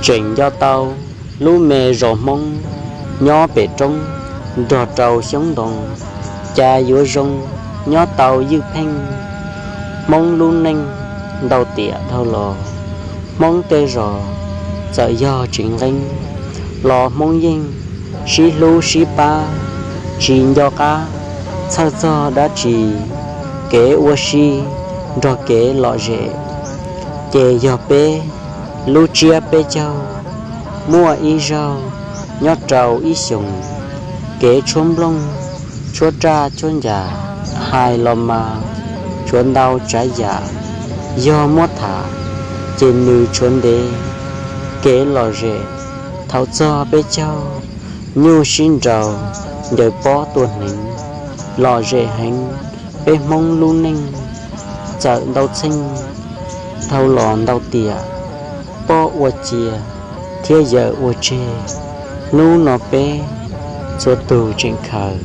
Tseem nco tau lub me zos Hmoob nyob pem roob nrog rau xyoob ntoo, cas yuav zoo nyob tau ywj pheej. Hmoob lub neej ntau tiam dhau los, Hmoob tej zos txawm yog tsis nqeeb los Hmoob yeej sib hlub sib pab, tsis nco qab txhawj txog dab tsi. Kev ua si nrog kev lom zem, ces yog peb lub tsiab peb caug. Muaj ib zaug nyob rau ib xyoos, kev tshuab nplooj tshuab raj tshuab ncas, hais los mas tshuav ntau tsav yam, yog muab tham ces nws tshuav ntev. Kev lom zem thaum txog peb caug, nyuj sib nraus ncaws pob tua hneev, lom zem heev peb Hmoob lub neej. Txawm ntau txheej dhau los ntau tiam, poj ua cia thiab yawm ua tseg, hnub no peb txhua tus tseem khaws